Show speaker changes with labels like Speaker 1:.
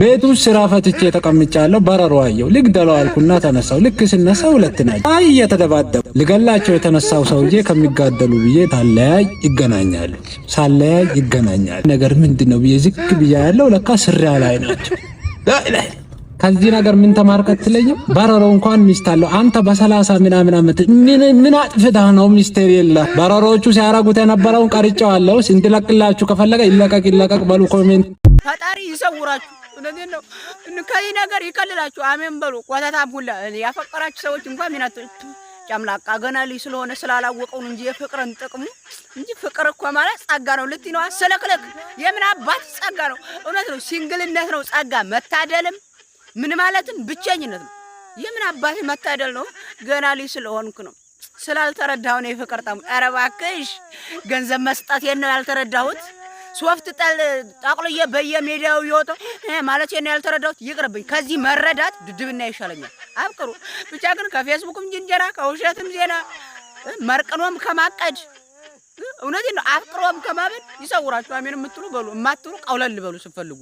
Speaker 1: ቤት ውስጥ ስራ ፈትቼ ተቀምጫለሁ። በረሮ አየሁ። ልግደለው አልኩና ተነሳው። ልክ ስነሳ ሁለት ናቸው። አይ እየተደባደቡ ልገላቸው የተነሳው ሰውዬ ከሚጋደሉ ብዬ ሳለያይ ይገናኛሉ፣ ሳለያይ ይገናኛሉ። ነገር ምንድን ነው ብዬ ዝግ ብዬ ያለው ለካ ስሪያ ላይ ናቸው። ከዚህ ነገር ምን ተማርክ አትለኝም? በረሮ እንኳን ሚስት አለው። አንተ በ30 ምናምን ዓመት ምን ምን አጥፍተህ ነው ሚስት የሌለ? በረሮዎቹ ሲያረጉት የነበረውን ቀርጬዋለሁ። እንድለቅላችሁ ከፈለገ ይለቀቅ ይለቀቅ በሉ comment።
Speaker 2: ፈጣሪ ይሰውራችሁ። እውነቴን ነው። ከዚህ ነገር ይከልላችሁ። አሜን በሉ። ቆተታም ሁላ ያፈቀራችሁ ሰዎች እንኳን ሚናት ጨምላቃ ገና ልጅ ስለሆነ ስላላወቀው እንጂ የፍቅርን ጥቅሙ እንጂ ፍቅር እኮ ማለት ጸጋ ነው። ልትይ ነዋ። ስልክልክ የምን አባት ጸጋ ነው? እውነት ነው። Single ነት ነው ጸጋ። መታደልም ምን ማለትም ብቸኝነት ነው። የምን አባት መታደል ነው? ገና ልጅ ስለሆንክ ነው። ስላልተረዳሁ ነው የፍቅር ጥቅሙ። ኧረ እባክሽ ገንዘብ መስጠቴን ነው ያልተረዳሁት። ሶፍት ጠቅልዬ በየሜዳው ይወጣ ማለት ነው ያልተረዳሁት። ይቅርብኝ። ከዚህ መረዳት ድድብና ይሻለኛል። አብቅሩ ብቻ ግን ከፌስቡክም ጅንጀራ ከውሸትም ዜና መርቅኖም ከማቀድ እውነቴን ነው አፍቅሮም ከማበድ ይሰውራችሁ። አሜን የምትሉ በሉ፣ የማትሉ ቀውለል በሉ ስትፈልጉ።